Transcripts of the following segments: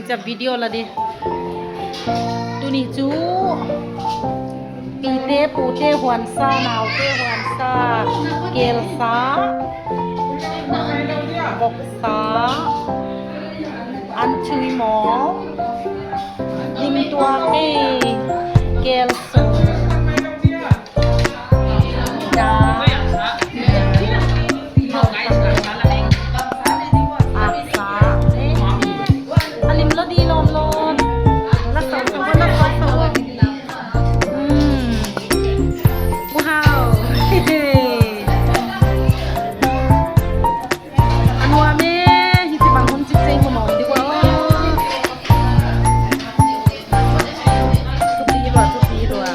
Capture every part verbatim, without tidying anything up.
Chia video la di. Tuni chu pite, pute huan sa, naute huan sa, kel sa, bok sa, an chui maw, lim tuak e, kel sung. Da. Aksa. Eh. A lim lou di lawmlawm. La sau sau, la sau sau. Hmm. Wow. A nuam e, hichibang hun chik cheng hun om di ua. Thupi lua, thupi lua.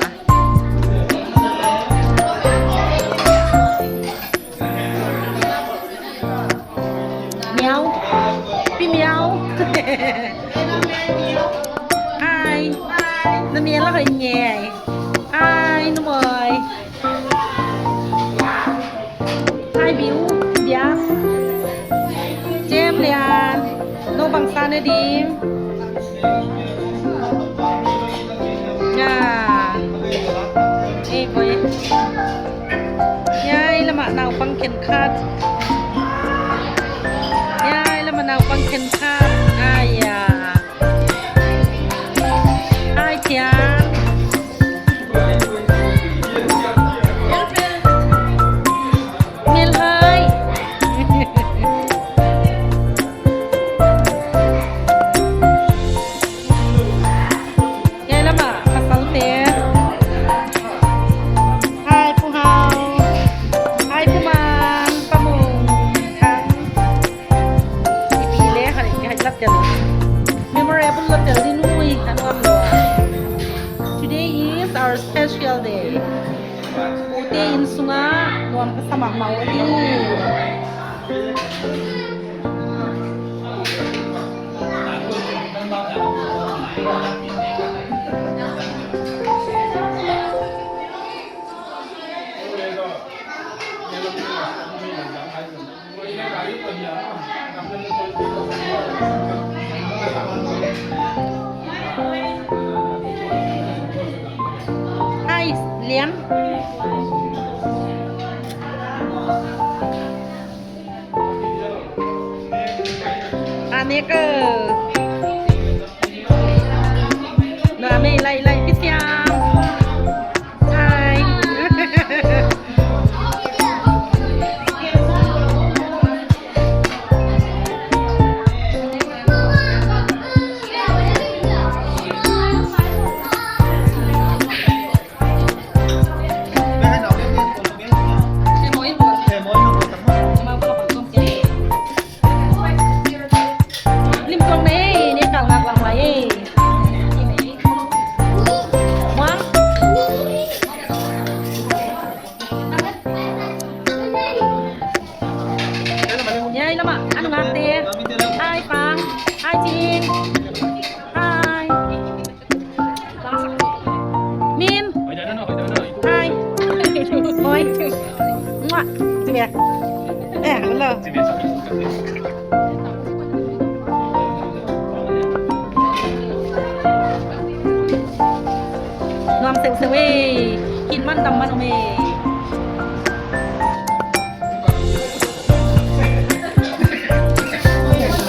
Miau. Pi Miau. Ai. Na miau la hoi nge. Ai, na moi. Ai, Biu, Bia. Jem Lian. Nou bangsa ne dim. Nga. Eh, boy. Hiai lamah naupang khenkhat. Hiai lamah naupang khenkhat. Ai ya. Ai, Thiang. Mel hai. Hiai lamah pasalte. Hai, Pu Hau. Hai, Pu Mang, Pa Mung, Thang. I pi le hai, hai lat tel. Memorable lat tel di nui, kan wan lua. Today is our special day. Pute inn sunga nuam ka sa mahmah uhi. Hai, Lian. Ane ke. Na me lai lai pisiam. Hai. Lim tuang nei, ne kal ngak lang lai e. Muang. Hiai lamah, a nungakte. Hai, Pang. Hai, Chin. Hai. Min. Hai. Oi. Muah. Sini ya. Eh, hello. Nuam seuh seuh e. Kin man dam man om e.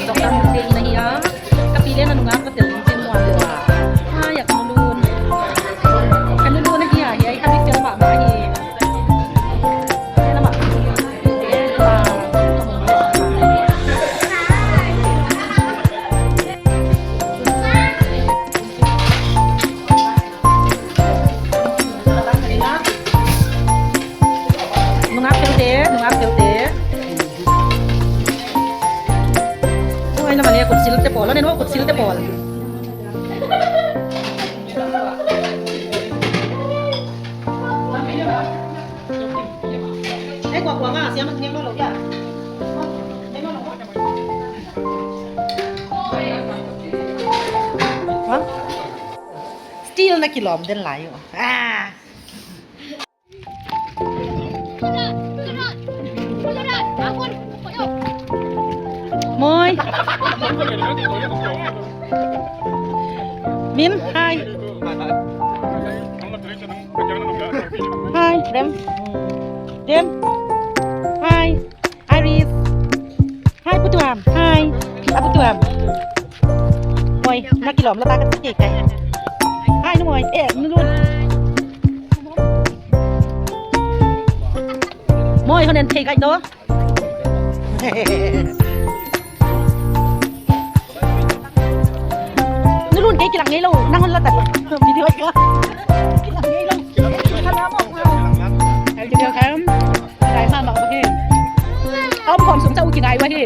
Tok dam ding na hi a. Ka pi le na nungak ka tel ding chin muan lua. Ai, ka nu lun. Ka nu lun na hi a, hi a, ka dik tel mahmah hi. Nungak tel te, nungak tel te. Oi, na mane kutsil te pawl, na no kutsil te pawl. Eh, kuak kuak ah, siam siam lo ya. Hah? Steel na kilawm den lai uh. Ah. Moi. Hi. Hi, Dem. Dem. Hi. Iris. Hi, Pu Tuam. Hi. A Pu Tuam. Moi, na kilawm la ta ka ti kai. Hi, Nu Moi. Eh, Nu Lun. Moi, hon en thei kai to. Nu Lun, kei kilang ngei lou, nang hon la ta. Video ka. Kilang ngei lou. Hello, hello. Hello, hello. Ngai mahmah uhi. Om khawm sung chauh kingai uhi.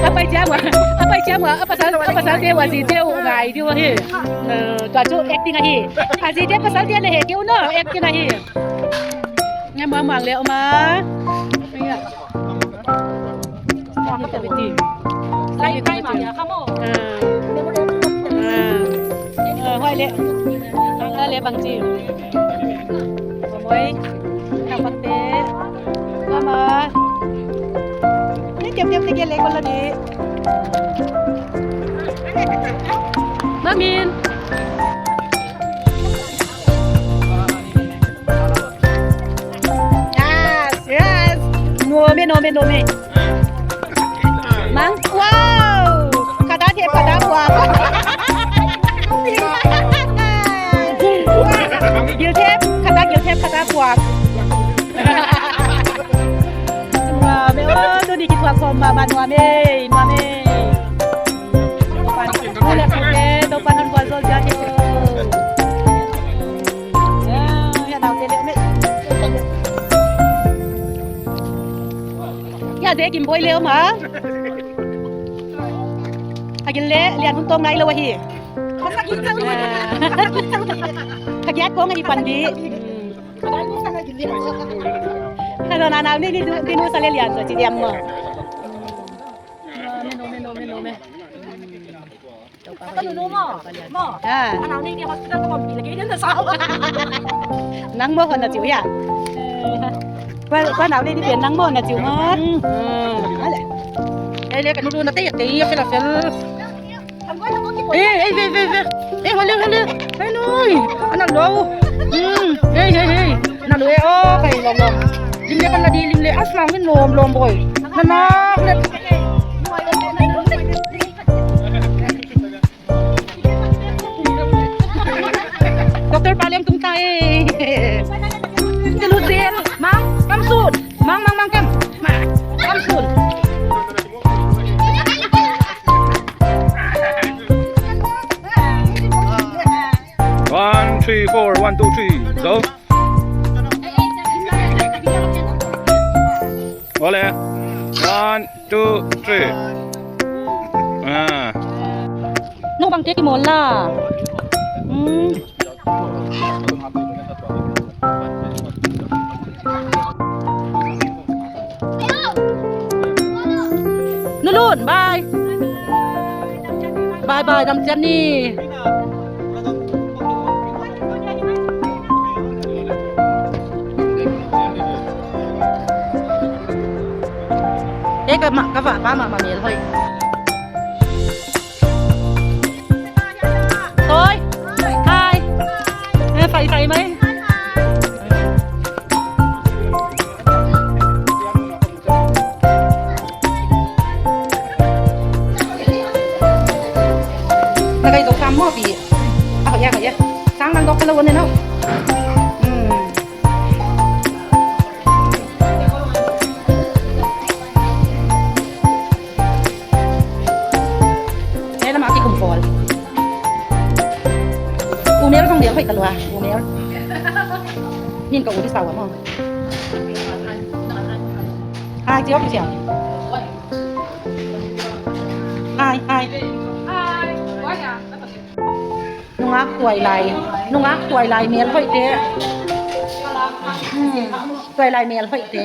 A pai chiang ua, a pai chiang ua, a pasal, a pasal te ua zi te uh ngai di uhi. Eh, tua chu acting ahi. A zi te pasal te leh he keu no, acting ahi. Ngai mahmah leh om a. Lai kai ma ya ka mo. Ah. Ah. Ah, huai leh. Huai leh bang chi. Moi. Ka bang te. Mama. Ni tiap tiap te ke leh ko la ni. Mamin. Yes, yes. Nome, nome, nome. Mang, wow. Kata thep, kata puak. Gil thep, kata gil thep, kata puak. Wow, me, oh, tu ni ki puak som ma, ma, nome, nome. Pan, tu leh kute, tu pan on buat zol jadi. Ya, dek in boi leh om a. A gil leh, lian hun tawm ngai lou ahi. Ka giat kong ahi pan di. Hello, na, na, ni, ni, ni, nu sa leh lian sa chi diam mo. Ka nu nu mo. Mo. Ah. Ka nau ni ni hospital ka pom pi lagi dia na sa. Nang mo hon na chiu ya. Kua, kua nau ni ni pen nang mo na chiu mo. Hmm. Ale. Eh, leh ka nu nu na te, te, ya fel, fel. Eh, eh, ve, ve, ve. Eh, hale, hale. Eh, noi. Ana lou. Hmm. Eh, eh, eh. Ana lou, eh, oh, kai lou, lou. Lim leh kan la di, lim leh. Aslang min lom, lom boi. Na, na, leh. Doctor Palem tung tai. Teluzen. Mang, come soon. Mang, mang, mang, come. Mang, come soon. One, three, four, one, two, three, go. Ole. One, two, three. Ah. Nu bang te ki mol la. Hmm. Nu Lun, bye. Bye bye, dam chian ni. Eh, ka ma, ka va, va ma, ma mel hoih. Toi. Hi. Eh, fai, fai mai. Na kai zo kam mo pi. Ah, ya, ya. Sang nang dok kalau ne no. Hmm. Hei lam a ki kum pawl. U Mel zong lian hoih ta lua, U Mel. Nin ka u di sau a maw. Hai, chiau, chiau. Hai, hai. Nungak tuailai, nungak tuailai mel hoihte. Hmm, tuailai mel hoihte.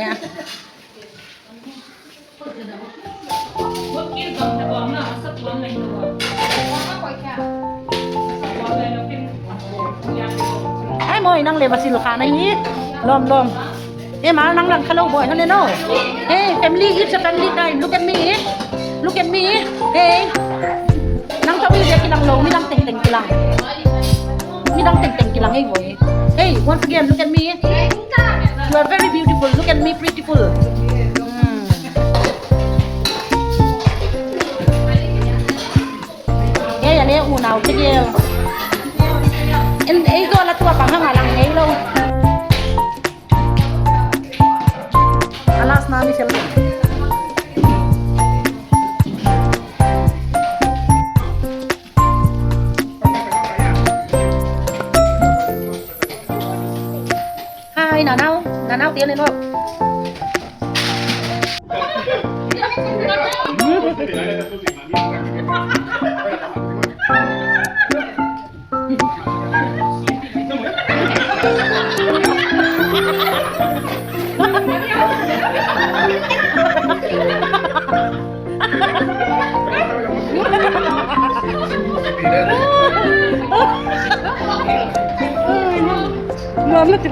Ai maw, nang leh va sil kha na hi. Lom, lom. Eh, ma, nang lang kha lou boi hon ne no. Hey, family, it's a family time. Look at me. Look at me. Hey. Nang tawh mi dia kilang lou, mi lang teng Tengkilang. Midang tengteng kilang ei voi. Hey, once again, look at me. You are very beautiful. Look at me, prettiful. Hmm. Hey, ale unau tegel. En, ei zo la tua pang hang a lang ei lou. Alas na mi sel. Hai, nanau, nanau tian ni no. Mama tu.